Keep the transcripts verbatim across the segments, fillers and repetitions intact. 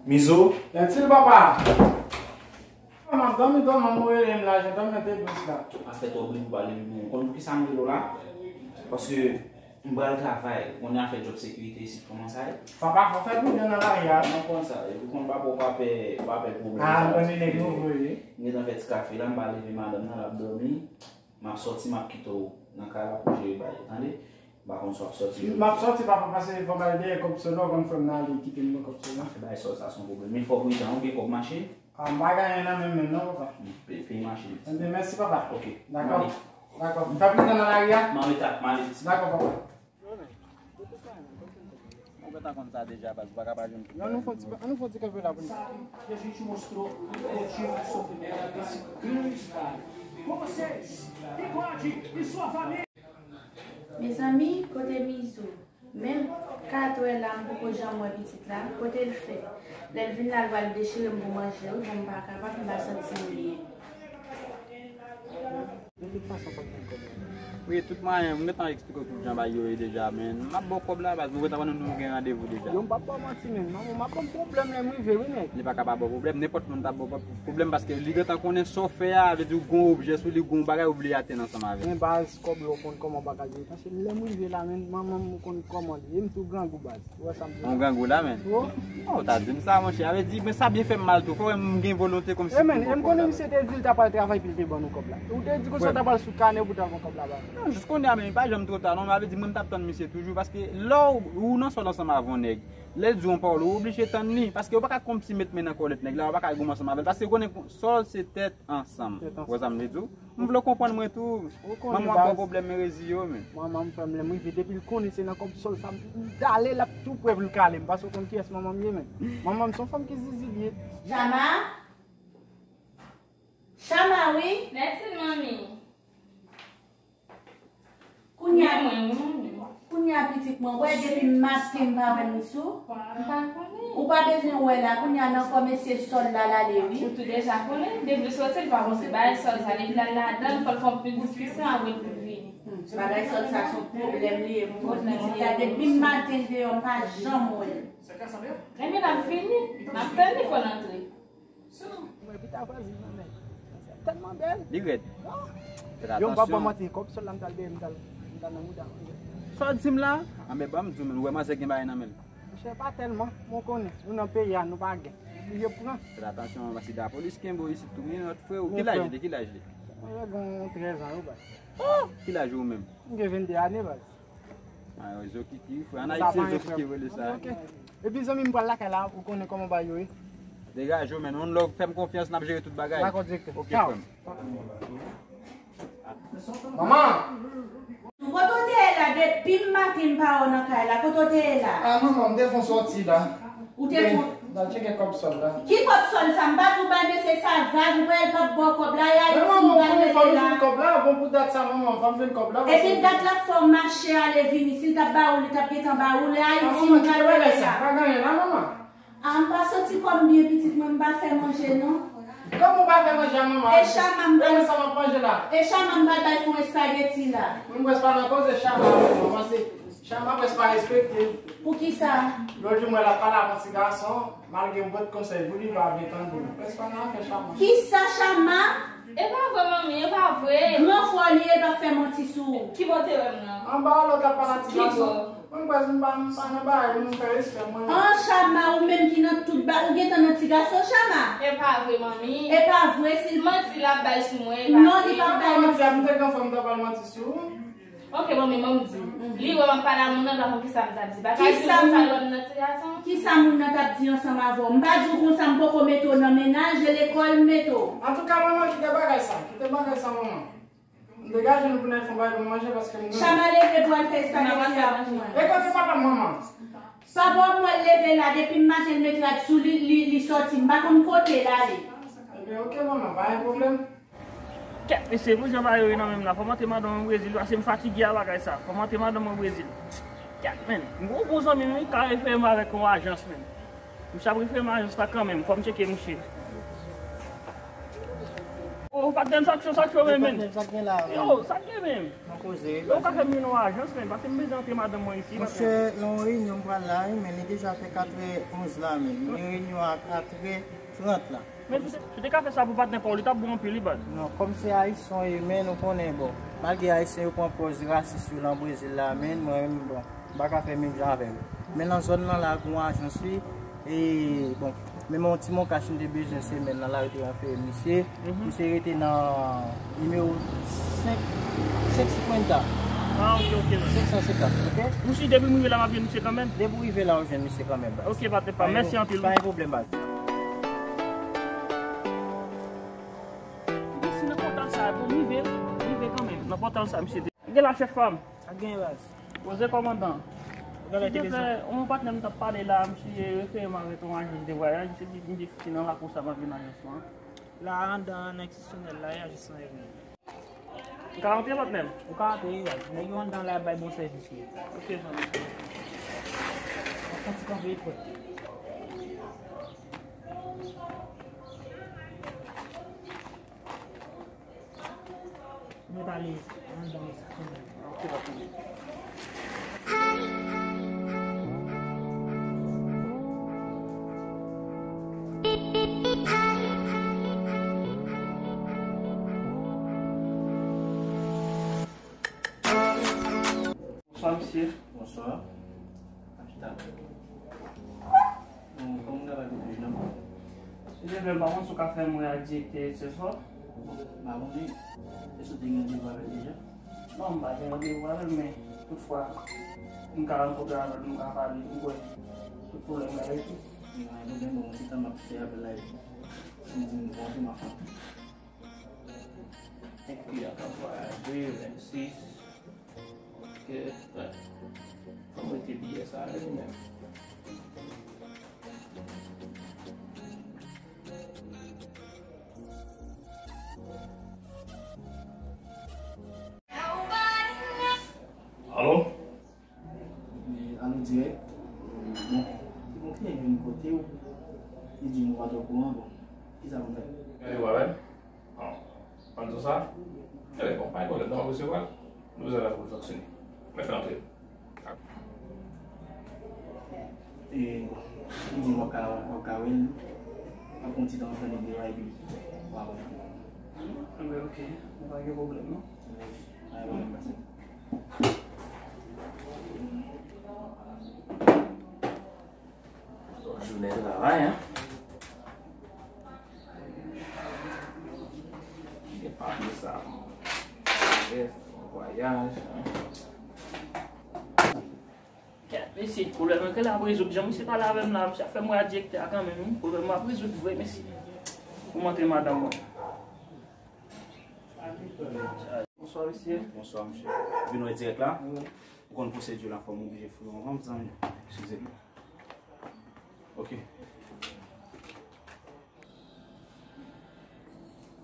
Mizo. Gentil papa. M ap dòmi, dòmi, m rele m la, jan dòmi nan te dous la. Afè twò bri pou pale, bon, ou konn poukisa m rele w la? Paske m pral travay, ou konnen afè djòb sekirite isit kòman sa ye. Papa, fò fè pwoblèm nan lari a. Mwen konn sa, epi ou konn papa, ou pa pè, ou pa pè pwoblèm. Ah, sa, mwen, nèg nouvo, wi. M gentan fè ti kafe la, m pa leve madanm nan, l ap dòmi. M ap sòti, m ap kite w nan kay la pou jere bagay, tande? M pa konn si w ap sòti jodi. M ap sòti, papa, pase fò m al dèyè kòb sòl la, ou konn frè m nan ale kite m nan kòb sòl la. Afè bagay sòl sa se yon pwoblèm. Men fò w pridan, ou gen kòb mache? Ah, m pa gen anyen nan men m menm non, papa. Peye mache. Ebyen, mèsi, papa. Ok. Dakò. Dakò. M fè pridan nan lari a? M anreta, m ale. Dakò, papa. Ou gentan konn sa deja, baz, ou pa ka pa jwenn. Ann nou fè ti, ann nou fè ti kanpe la pou nou. A gente mostrou o motivo do sofrimento desse grande pai. Com vocês, Bigode e sua família. Mezanmi, kote Mizo? Menm katrè la, m poko janm wè pitit la. Kote l fè? Lè l vin la, l pral dechire m pou manje, wi, bon, m pa kapab, m pa santi m byen. De tout fason, fòk gen kòb la. Wi, tout mwayen, m gentan eksplike w tout jan bagay yo ye deja, men m ap ba w kòb la, baz, nou gentan pandan nou gen randevou deja. Yo, m p ap ba w manti, men manman m ap ban m pwoblèm lè m rive, wi, nèg. Li pa ka pa ba w pwoblèm, nenpòt moun t ap ba w pwoblèm, paske li gentan konnen sa w fè a, vle di ou gen yon objè sou li, ou gen yon bagay ou vle atenn ansanm avè l. Men baz, kòb la ou konn kòman bagay yo ye, paske lè m rive la, men manman m ou konn kòman li ye, m tou grangou, baz. Ou wè sa m di w la? Yon grangou la, men. Oh, ou ta di m sa, monchè. A vle di, men sa byen fè m mal tou. Fò w wè m gen volonte kòmsi. E men, e m konnen misye te di l ta pral travay epi l te ban nou kòb la. Ou te di konsa w ta pral sou kanè pou w ta ban kòb la ba nou. Non, jis kounye a menm, li pa janm twò ta, non, men a vle di, mwen, m t ap tann misye toujou, paske lè w, ou nan sòl ansanm avè yon nèg, lè l di w yon pawòl, ou oblije tann li, paske ou pa ka kòmsi met men nan kòlèt nèg la, ou pa ka goumen ansanm avè l, paske ou konnen sòl se tèt ansanm. Tèt ansanm. Ou wè sa m vle di w? M vle w konprann mwen tou. Ou konnen, manman w ap ba w pwoblèm, men reziye w, men. Manman m fè m lè m rive, depi l konnen se nan kòb sòl sa m ale, l ap tou prè pou l kale m, paske ou konn kiyès manman m ye, men. Manman m se yon fanm ki zizi l ye. Chama? Chama, wi. Mèsi, manmi. Kounye a, men mwen, wi, manmi. Kounye a, pitit mwen, wè depi maten m pa wè Misou. M pa konnen. Ou pa bezwen wè la, kounye a nan kò mesye sòl la l ale, wi. Ou tou deja konnen, depi l soti, l pa konn se bagay sòl sa, depi l al ladan l, fò l fè yon ti diskisyon avè l pou l vini. Hmm, bagay sòl sa se yon pwoblèm li ye pou pitit la, depi maten l deyò, m pa janm wè l. Ebyen, n ap vini, n ap tann li, fò l antre. Mwen pita vwazin nan men. Tèlman bèl. Li rèd. Fè atansyon. Yo, m p ap ba w manti, kòb sòl la m t al dèyè, m t al, m t al nan mouda. Sa w di m la? Anben, ban m di w, men, ou wè manzè gen bagay nan men l. Monchè, pa tèlman, mwen konnen, nou nan peyi a, nou pa gen. Oblije pran. Fè atansyon, paske lapolis kenbe w isit tou, minòt, freo. Ki laj li, ki laj li? Mwen gen trèz an, wi, baz. Oh! Ki laj ou menm? M gen vennde ane, baz. Ah, Zokiki, frè. An Ayiti, se Zokiki yo rele sa. Ok. Epi zanmi m pral lakay la, ou konnen kòman bagay yo ye. Degaje w, men. One love, fè m konfyans, n ap jere tout bagay. Dakò, direktè. Ok, frè m. Manman! Kote w te ye la? Depi m maten m pa wè w nan kay la. Kote w te ye la? Ah, manman, m te fè yon sòti la. Ou te fè yon... M t al tcheke kòb sòl la. Ki kòb sòl sa? M pa di w bay mesye sa zag, ou wè l p ap ba w kòb la, e Ayiti m pral mete la. Fò m jwenn kòb la, bon, pou dat sa, manman, fò m jwenn kòb la. Epi dat la fè w mache ale vini, si l t ap ba ou, li t ap gentan ba ou, lè Ayiti m pral mete la. Pa gen anyen la, manman. Ah, m pa santi kò m byen, pitit mwen, m pa fè manje, non. Kòman w pa fè manje a, manman? E Chama m pral... Gade sa m ap manje la. E Chama m pral bay fon espageti la. Mwen prèske pa nan koze Chama, manman, se Chama prèske pa respekte. Poukisa? Lòt jou m wè l ap pale ak yon ti gason, malgre m pot konsèy pou li, li pa vle tande m. Prèske pa nan afè Chama. Kisa Chama? E pa vre, manmi, e pa vre. Gran frè w li ye, l p ap fè manti sou ou. Ki bò w te wè m nan? Anba w, lòt l ap pale ak ti gason. Ki bò? Mwen, m kwè m pa, m pa nan bagay, m fè respè mwen. An, Chama, ou menm ki nan tout ba, ou gentan nan ti gason, Chama? E pa vre, manmi. E pa vre, si l... Manti l ap bay sou mwen, e pa vre. Non, li p ap bay manti. Manti, a, m te gen fanm, m ta pral manti sou ou. Ok, manmi, ban m di w. Li wè m ap pale a moun nan, l pa konn kisa m t ap di. Pa ka di m konsa, l wè m nan ti gason. Kisa moun nan t ap di ansanm avè w? M pa di w konsa, m poko mete w nan mennaj, e lekòl m mete w. Antouka, manman, kite bagay sa. Kite bagay sa, manman. M degaje nou pou n al fè yon bagay pou n manje paske m griyen. Chama leve pou al fè espageti a pou mwen. E kote papa m, manman? Papa w mwen leve la, depi maten l met rad sou li, li, li sòti. M pa konn kote l ale. Ebyen, ok, manman, pa gen pwoblèm. Kèt, mesye, pou jan bagay yo ye nan men m la, fò m antre madanm mwen Brezil, paske m fatige a bagay sa. Fò m antre madanm mwen Brezil. Kèt, men, m gon bon zanmi m, wi, k ap refere m avèk yon ajans, men. Misye ap refere m ajans la kanmenm, fò m tcheke misye. O, Ou pa t gen sa k cho, sa k cho, men, men. Sa k gen la? Yo, sa k gen, men? Nan koze, wi, yo ka fè m yon ajans, men, paske m bezwen antre madanm mwen isi. Monchè, nan yon reyinyon m pral la, wi, men li deja fè katrè onz la, men. Li gen reyinyon a katrè trant la. Men si w te, si w te ka fè sa pou patnè pa w, li t ap bon anpil, wi, baz. Non, kòm se Ayisyen, wi, men nou konnen, bon, malgre Ayisyen yo pran pòz rasis yo nan Brezil la, men mwen menm, bon, m pa ka fè menm jan avè l. Men nan zòn nan la, gen yon ajans, wi, e, bon, menm yon ti mon kach m te bezwen semèn nan la, yo te ranfere misye. Misye rete nan nimewo senk, senk senkwenta. Ah, ok, ok, baz. Senk san senkant, ok? Ou si depi m rive la, m ap jwenn misye kanmenm? Depi w rive la, w jwenn misye kanmenm, baz. Ok, patnè pa m. Mèsi anpil, wi. Pa gen pwoblèm, baz. Mwen si nan pòtal sa, pou m rive, m rive kanmenm. Nan pòtal sa, misye te. Gen la, chèf pa m. Ak gen baz. Poze kòmandan. Genlè te bezwen. Yon patnè m t ap pale la, misye refere m avèk yon ajans de vwayaj, misye di, misye di si nan lakou sa m ap jwenn ajans lan. La, anndan, nan enstitisyon la, e ajans lan e vini. M ka rantre, patnè m? Ou ka rantre, wi, baz. Nèg yo anndan la ap bay bon sèvis, wi. Ok, zanmi. Ap fè ti kanpe etwèt. Nou t ale anndan, wi, sa. Ok, patnè m. Bonswa, mesye. Bonswa. Ap chita. Bon, kòman w travay pou plis non? Silvouplè, m pa konn si w ka fè m wè ak direktè Excel sa. M pa konnen. Èske w te gen randevou avè l deja? Non, m pa gen randevou avè l, men toutfwa, m ka rankontre avè l, nou ka pale, m kwè tout pwoblèm ka rezoud. Gen anyen pwoblèm, bon, mwen se tan m ap fè apèl la epi m di m bon, m ap fè. Enki a ka vwayaje, vennsis. Ok, wè. Fò m rete biyè sa, wi, menm. Alo? Alo, dirèk. Bon, se bon, kliyan vin kote w. Li di m ou pa t okouran, bon. Kisa pou m fè? Gade w avè l? Bon, pa t di w sa? Ebyen, bon, pa gen pwoblèm, non, m ap resevwa l. Nou bezwen la pou l fonksyone. Mwen fè antre. E, li di m w ap ka, w ap ka wè l. W ap pran ti tan ansanm de w epi w ap wè l. Ebyen, ok. Bon, pa gen pwoblèm, non. Pa gen pwoblèm, pase. Bon, jounen travay, en. Gen papye sa, bon. Vwayaj, en. Kèt, mesye, pwoblèm nan genlè ap rezoud. Jan misye pale avè m la, misye ap fè m wè a direktè a kanmenm, wi. Pwoblèm nan ap rezoud vre, mesye. Pou m antre madanm mwen. Bonswa, mesye. Bonswa, mesye. Vin wè dirèk la? Wi. Ou konn pwosedi la, fò m oblije fouye yon vanm, zanmi. Eskize m. Ok.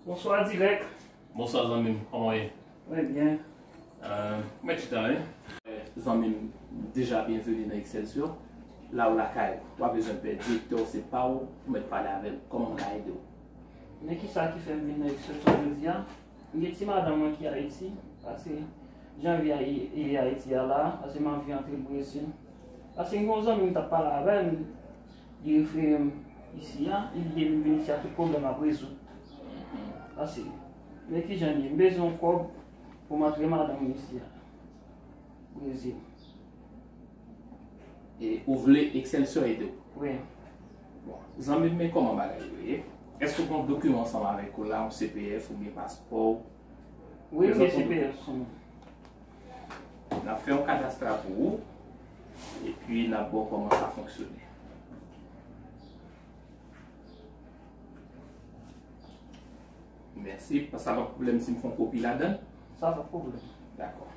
Bonswa, dirèk. Bonswa, zanmi m. Kòman w ye? Mwen byen. Euh, mèt chita, wi. Zanmi m, deja byenveni nan Excelsior. La ou lakay ou. W pa bezwen pè. Direktè w se pa w, ou mèt pale avè l. Kòman m ka ede w? Men kisa ki fè m vin nan Excelsior jodi a? M gen ti madanm mwen ki Ayiti, paske jan vi a ye, ye Ayiti a la, paske m anvi antre Brezil. Paske m gen yon zanmi m t ap pale avè m, li refere m isi a, li di depi m vin isi a, tout pwoblèm ap rezoud. Paske, men kijan li ye, m bezwen yon kòb pou m antre madanm mwen isi a, Brezil. E ou vle Excelsior ede w? Wi. Bon, zanmi m, men kòman bagay yo ye? Èske w gen yon dokiman ansanm avèk ou la, yon C P F oubyen paspò w? Wi, m gen C P F sou mwen. N ap fè yon kadastra pou ou, epi n ap ba w kòman sa fonksyone. Mèsi. Sa pa pwoblèm si m fè yon kopi ladan l? Sa pa pwoblèm. Dakò.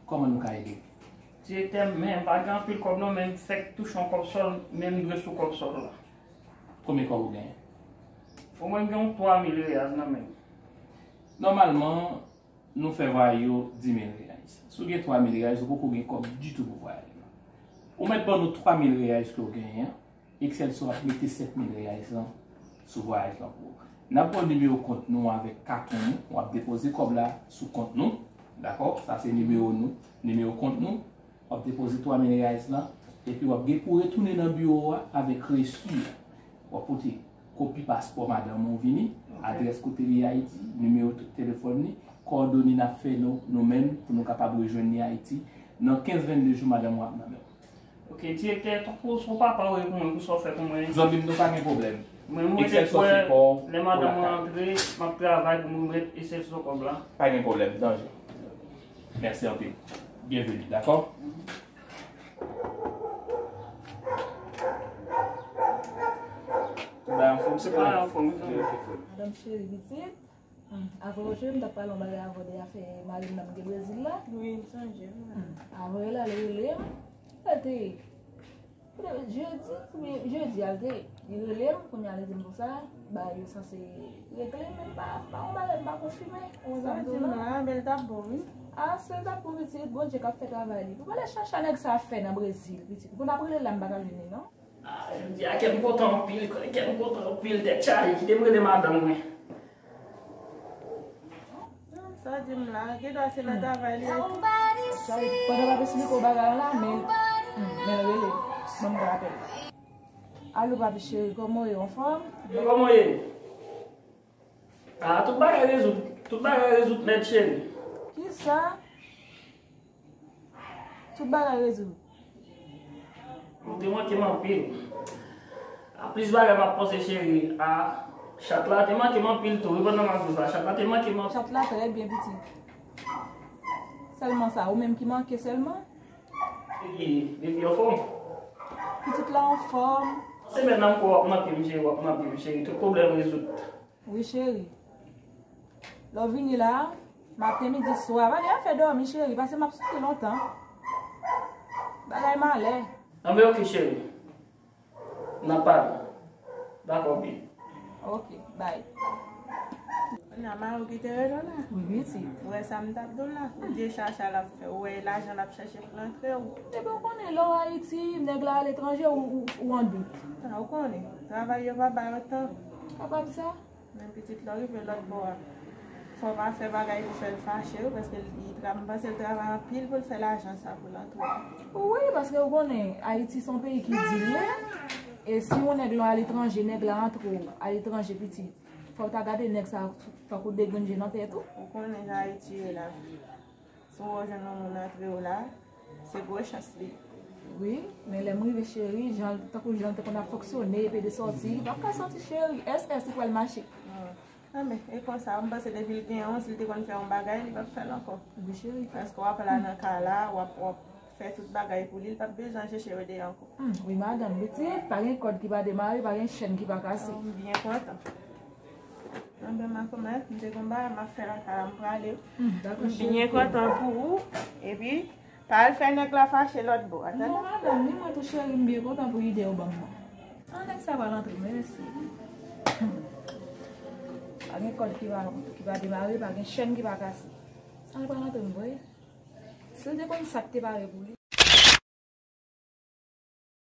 Kòman nou ka ede w? Direktè, men m pa gen anpil kòb non, men m fèk touche yon kòb sòl, men m dwe sou kòb sòl la. Konbyen kòb ou genyen? Omwen m gen yon twa mil reyaz nan men m. Nòmalman, nou fè vwayaje yo dis mil reyaz. Si w gen twa mil reyaz, ou poko gen kòb ditou pou vwayaje. Ou mèt ban nou twa mil reyaz ke w genyen an. Excelso ap mete sèt mil reais lan sou vwayaj lan pou ou. N ap ba w nimewo kont nou avèk katon nou. W ap depoze kòb la sou kont nou. Dakò? Sa se nimewo nou, nimewo kont nou. W ap depoze twa mil reais lan. Epi w ap gen pou retounen nan biwo a avèk resi a. W ap pote kopi paspò madanm ou vini, adrès kote li ye Ayiti, nimewo t-, telefòn li, kowòdone n ap fè nou, nou menm, pou nou kapab rejwenn li Ayiti. Nan kenz vennde jou, madanm ou ap nan men w. Ok, direktè, tankou se yon papa ou ye pou mwen, pou sa w fè pou mwen. Zanmi m, nou pa gen pwoblèm. Mwen, mwen rete kwè, lè madanm mwen antre, m ap travay pou mwen met Excelso kòb la. Pa gen pwoblèm, danje. Mèsi anpil. Byenveni, dakò? Bay anfòm, se pa anfòm. Madanm cheri, pitit. Hmm, avè w, cheri, m t ap pale yon bagay avè w de afè mari m nan m gen Brezil la. Wi, m sonje. Hmm, avè l ale rele m. Rete. Jedi, oubyen jedi al te ye. Li rele m, kounye a li di m konsa, bagay yo sanse regle, men m pa, pa yon bagay m pa konfime. Ou sa di m la, men l t ap bon, wi. A, si l t ap bon, pitit, Bondye k ap fè travay li. Pou pale chacha nèg sa ap fè nan Brezil, pitit. Pou n ap rele la, m pa ka jwenn li, non. Ah, jodi a, kè m kontan anpil, kè m kontan anpil, tèt chaje, kite m rele madanm mwen. Non, sa di m la, gen dwa se nan travay li ye tou. Sa vle di, pandan m ap esplike w bagay la, men, hmm, men rele, ban m pran apèl. Alo, papi cheri, kòman w ye, anfòm? Yo, kòman w ye? Ah, tout bagay rezoud. Tout bagay rezoud nèt, cheri. Kisa? Tout bagay rezoud. Ou te manke m anpil. A plis bagay m ap panse, cheri. A, chat la te manke m anpil tou, wi, pandan m ap viv la. Chat la te manke m anpil. Chat la trè byen, pitit. Sèlman sa, ou menm ki manke sèlman? Epi, bebe anfòm? Pitit la anfòm. Semèn nan ankò w ap manke m, cheri, w ap manke m, cheri. Tout pwoblèm rezoud. Wi, cheri. Lè w vini la, maten, midi, swa, pa gen afè dòmi, cheri, paske m ap soufri lontan. Bagay malè. Anben, ok, cheri. N ap pale. Dakò, baby. Ok, bye. Kounye a, mari w kite rele w la? Wi, pitit. Ou wè sa m t ap di w la? Ou di chacha l ap fè. Ou wè lajan l ap chache pou rantre w. Depi w konnen, lè w Ayiti, nèg la aletranje, ou, ou, ou an dout. Sa ou konnen. Travay yo pa ba yo tan. Kapab sa. Men pitit, lè w rive lòt bò a, fò w pa fè bagay pou fè l fache, wi, paske li tra-, m panse l travay anpil pou l fè lajan sa pou l antre. Wi, paske ou konnen, Ayiti se yon peyi ki di l ye. E si yon nèg lan aletranje, nèg la antre w aletranje, pitit, fò w ta gade nèg sa tankou de grenn je nan tèt ou. Ou konnen jan Ayiti ye la. Si w jwenn yon moun antre w la, se gwo chans li. Wi, men lè m rive, cheri, jan, tankou jan l te konn ap fonksyone, epi de sòti, li p ap ka sòti, cheri. S S li pral mache. Hmm. Anben, e konsa, m panse depi l gen yon, si l te konn fè yon bagay, li p ap fè l ankò. Wi, cheri. Paske w ap la nan ka la, w ap, w ap fè tout bagay pou li, li p ap bezwen chèche rele ankò. Hmm, wi, madanm, pitit, pa gen kòd ki pa demare, pa gen chèn ki pa kase. Oh, m byen kontan. Anben, makomè, m te gen bagay m ap fè lakay la, m prale. Hmm, dakò, cheri. M byen kontan pou ou, epi pa al fè nèg la fache lòt bò a, tande? Non, madanm, ni mwen tou, cheri, m byen kontan pou ide ou ban m nan. An, nèg sa pral antre, mèsi. Hmm. Pa gen kòd ki pa, ki pa demare, pa gen chèn ki pa kase. An, li pral antre, m vre. Si l te konn sa k te pare pou li.